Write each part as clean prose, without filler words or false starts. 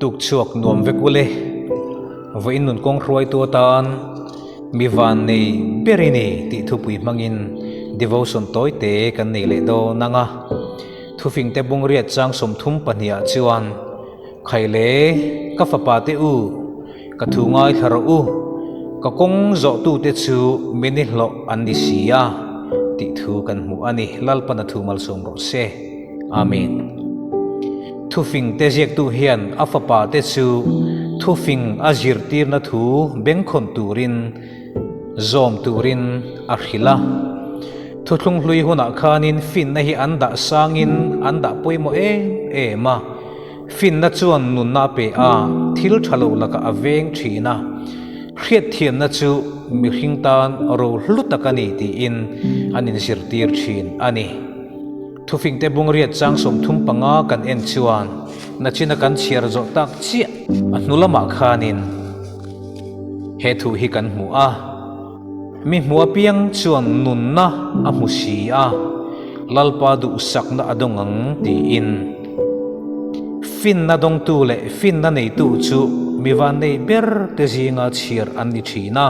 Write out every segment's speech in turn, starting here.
Tukchhuak nuam vek ule, vawiin nun kawng hruaitu atan mi van nei ber i ni tih thupui hmangin devotion tawite kan nei leh dawn ang a. Thufingte bungriat chang 32 ah chuan, Khaile, ka fapa te u, ka thu ngaithla rawh u, ka kawng zawhtute chu mi ni hlawh an ni si a, tih thu kan hmu a ni. Lalpan a thu malsawm rawh se. Amen. Thufingte ziaktu hian a fapa te chu thufing a zirtirna thu bengkhawn turin zawm turin a hrilh a. Thuthlung hlui hunah khanin finna hi an dah sangin an dah pawimawh em em a. Finna chuan nunna a pe a, thil tha lo lakah a veng thin a. Hriatthiamna chu mihring tan rohlu tak a ni tiin an inzirtir thin a ni. Thufingte bungriat chang 35 kan en chuan nachina kan chhiar zawh tak chiah a hnu lamah khanin he thu hi kan hmu a, Mi hmu apiang chuan nunna a hmu si a, Lalpa duhsakna a dawng ang tiin. Finna dawngtu leh finna neitu chu mi vannei ber te zinga chhiar an ni thin a.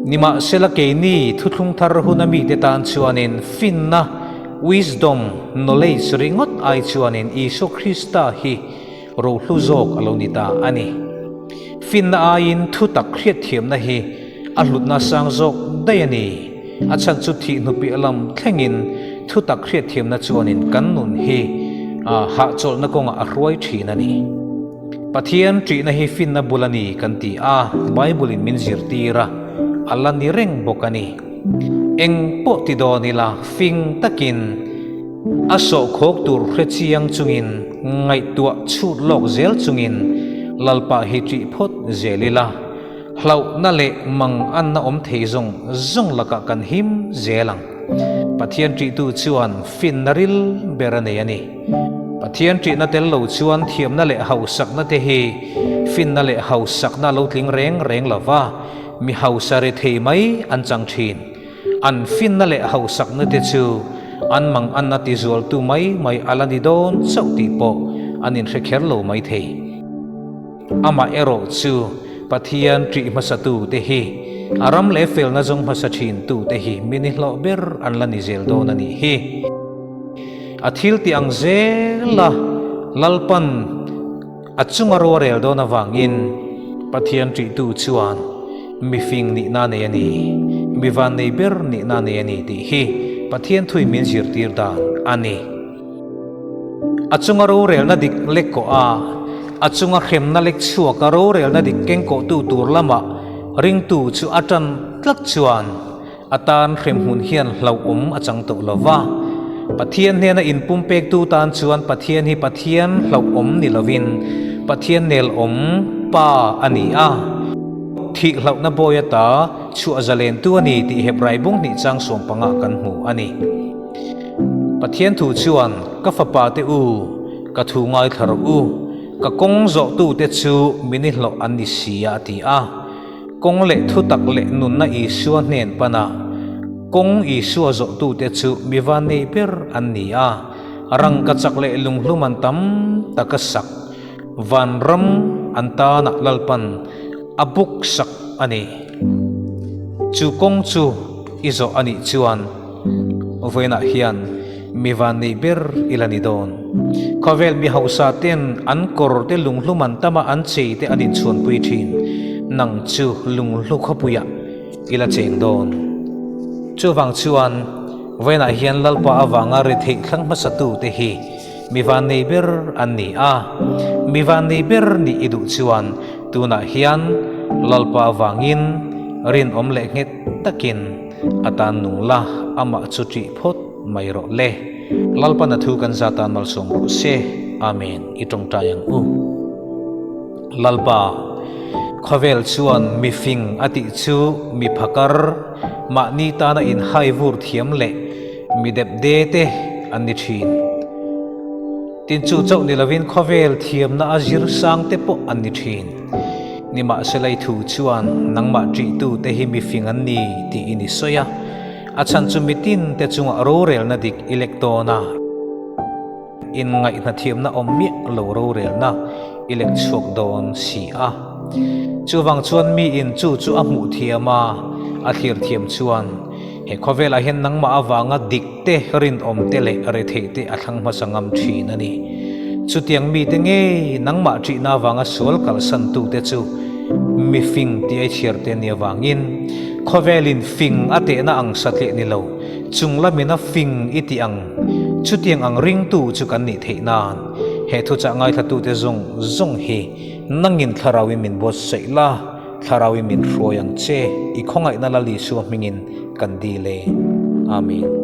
Nimahsela keini thuthlung thar huna mite tan chuanin finna, wisdom, knowledge, ringawt ai chuanin Isua Krista hi rohlu zawk a lo ni ta a ni. Finna aiin thutak hriatthiamna hi a hlutna sang zawk daih a ni. A chhan chu thih hnupiah lam thlengin thutak hriatthiamna chuanin kan nun hi hahchawlhna kawngah a hruai thin a ni. Pathian ṭihna hi finna bul a ni kan ti a, Bible-in min zirtir a, a la ni reng bawk a ni. Eng pawh ti dawn ila fing takin a sawhkhawk tur hre chiang chungin ngaihtuah chhut lawk zel chungin Lalpa hi ṭih phawt zel ila, hlauhna leh manganna awm thei zawng zawng lakah kan him zel ang. Pathian ṭihtu chuan finna ril ber a nei a ni. Pathian ṭihna tel lo chuan thiamna leh hausakna te hi finna leh hausakna a lo tling reng reng lo va, mi hausa ri thei mai an chang ṭhin. An finna leh hausakna te chu an manganna tizualtu mai mai a la ni dawn chauh tih pawh an inhre kher lo mai thei. Amah erawh chu Pathian ṭih hmasatu te hi a ram leh felna zawng hmasa ṭhintu te hi mi ni hlawh ber an la ni zel dawn a nih hi. A thil tih ang zela Lalpan a chunga ruarel dawn avangin Pathian ṭihtu chuan mifing nihna nei a ni, mi vannei ber nihna nei a ni tih hi Pathian thuin min zirtir dan a ni. A chunga rorelna dik lek kawh a, a chunga hremna lek chhuaka rorelna dik kengkawhtu tur lamah ringtu chu a ṭan tlat chuan, A tan hremhmun hian hlauhawm a chang tawh lo va. Pathian hnena inpumpektu tan chuan Pathian hi Pathian hlauhawm ni lovin Pathian nelawm Pa a ni a. Thih hlauhna bawi ata chhuah zalentu a ni tih Hebrai bung hnih chang 15 kan hmu a ni. Pathian thu chuan, Ka fapa te u, ka thu ngaithla rawh u, ka kawng zawhtute chu mi ni hlawh an ni si a, a ti a. Kawng leh thutak leh nunna Isua hnen pana kawng Isua zawhtute chu mi vannei ber an ni a, rangkachak leh lunghlum an tam taka sak vanram an tanah Lalpan a buk sak a ni. Chu kawng chu i zawh a nih chuan vawiinah hian mi vannei ber i la ni dawn. Khawvel mi hausa ten an kawr te lunghlum an tam a, an chei te an inchhuanpui thin. Nang chu lunghlu khawpuiah i la cheng dawn. Chuvang chuan vawiinah hian Lalpa avanga retheih thlang hmasatu te hi mi vannei ber an ni a. Mi vannei ber nih i duh chuan tunah hian Lalpa avangin rinawm leh nghet takin A tan nung la, amah chu ṭih phawt mai rawh le. Lalpan a thu kan za tan malsawm rawh se. Amen. I tawngtai ang u. Lalpa, khawvel chuan mi fing a tih chu mi phakar, mahni tana inhai vur thiam leh mi depde te an ni ṭhin. Tin chu chauh ni lovin khawvel thiamna a zir sang te pawh an ni ṭhin. Nimahsela i thu chuan nangmah ṭihtute hi mifing an ni tiin i sawi a, a chhan chu mitin te chungah rorelna dik i lek dawn a. inngaihhnathiamna awm miah lo rorelna i lek chhuak dawn si a. Chuvang chuan miin chu chu a hmuh thiam a, a thlir thiam chuan he khawvelah hian nangmah avanga dik te, rinawm te leh retheih te a thlang hmasa ngam thin a ni. Chutiang mite ngei nangmah ṭihna avanga sual kalsantute chu mifing tih a chhiar te nia vangin khawvelin fing a tehna ang satliah ni lo, chung lamin a fing i tih ang chutiang ang ringtu chu kan nih theih nan he thuchah ngaithlatute zawng zawng hi nangin thlarauin min buatsaih la, thlarauin min hruai ang che, i khawngaihna Lal Isua hmingin kan dil e. Amen.